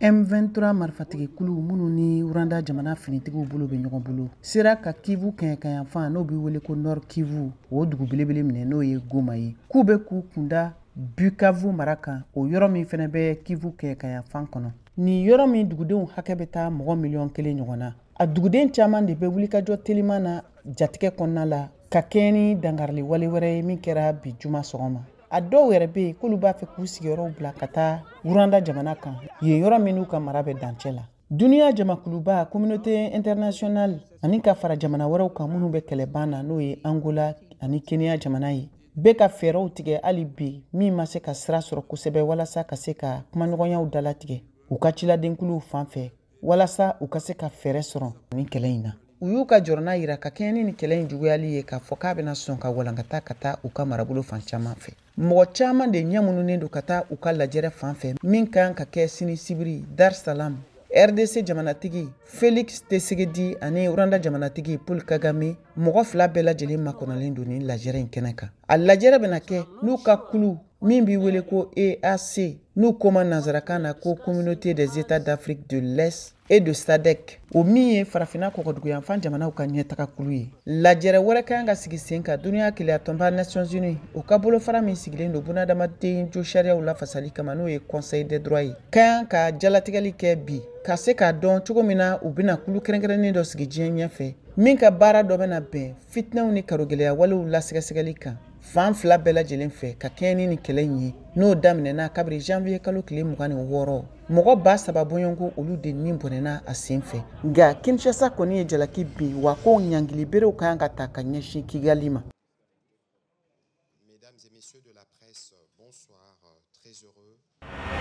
M23 marifatigikulu minnu ni Rwanda jamana finitigiw bolo bɛ ɲɔgɔn bolo sera ka Kivu kɛɲɛkayanfan, n'o bɛ wele ko Nord Kivu, o dugu belebele minɛ, n'o ye Goma ye, k'u bɛ k'u kunda Bukavu mara kan, o yɔrɔ min fana bɛ Kivu kɛɲɛkayanfan kɔnɔ. Nin yɔrɔ min dugudenw hakɛ bɛ taa mɔgɔ 1 miliyɔn ɲɔgɔn na, a duguden caman de bɛ wulikajɔ teliman na jatigɛ kɔnɔna la ka kɛɲɛ ni dankarili wale wɛrɛ ye min kɛra bi juma sɔgɔma. A dɔw yɛrɛ bɛ yen k'olu b'a fɛ k'u sigiyɔrɔw bila ka taa Rwanda jamana kan, yen yɔrɔ min n'u ka mara bɛ dancɛ la. Duniya jamakuluba, Communauté internationale, ani ka fara jamana wɛrɛw kan minnu bɛ kɛlɛban na, n'o ye Angola ani Kenya jamana ye, bɛ ka fɛɛrɛw tigɛ hali bi min ma se ka sira sɔrɔ kosɛbɛ walasa ka se ka kumaɲɔgɔnyaw dalatigɛ u ka ciladenkuluw fan fɛ, walasa u ka se ka fɛɛrɛ sɔrɔ nin kɛlɛ in na. U y'u ka jɔrɔna yira ka kɛɲɛ ni nin kɛlɛ in juguyali ye, k'a fɔ k'a bɛna sɔn ka walankata ka taa u ka marabolo fan caman fɛ. Mɔgɔ caman de ɲɛmununen don ka taa u ka lajɛrɛ fan fɛ min kan ka kɛ sini sibiri Dar Salam. RDC jamanatigi Felix Tshisekedi ani Rwanda jamanatigi Paul Kagame, mɔgɔ fila bɛɛ lajɛlen makɔnɔlen don nin lajɛrɛ in kɛnɛ kan. A lajɛrɛ bɛna kɛ n'u ka kulu min b'i wele ko EAC, n'u koma nanzarakan na ko Communauté des États d'Afrique de l'Est et de SADC, o min ye farafinna kɔkɔduguyanfan jamanaw ka ɲɛtaga kulu ye. Lajɛrɛ wɛrɛ kan ka sigi sen kan duniya keleyatɔnba, Nations Unies, o ka bolofara min sigilen don bunadamaden jo sariyaw lafasali kama, n'o ye Conseil des droits ye, ka kan ka jalatigɛli kɛ bi ka se k'a dɔn cogo min na u bɛna kulu kɛrɛnkɛrɛnnen dɔ sigi diɲɛ ɲɛfɛ min ka baara dɔ bɛna bɛn fitinɛw ni karogɛlɛya walew lasɛgɛsɛgɛli kan fan fila bɛɛ lajɛlen fɛ, ka kɛɲɛ ni nin kɛlɛ in ye, n'o daminɛna kabiri janvier kalo tile 26. Mɔgɔ 3000 bɔɲɔgɔnko, olu de ni bɔnɛna a sen fɛ. Nka Kinshasa kɔni ye jalaki bin wa ko ɲangili berew kan ka ta ka ɲɛsin Kigali ma. Mesdames et messieurs de la presse, bonsoir, très heureux.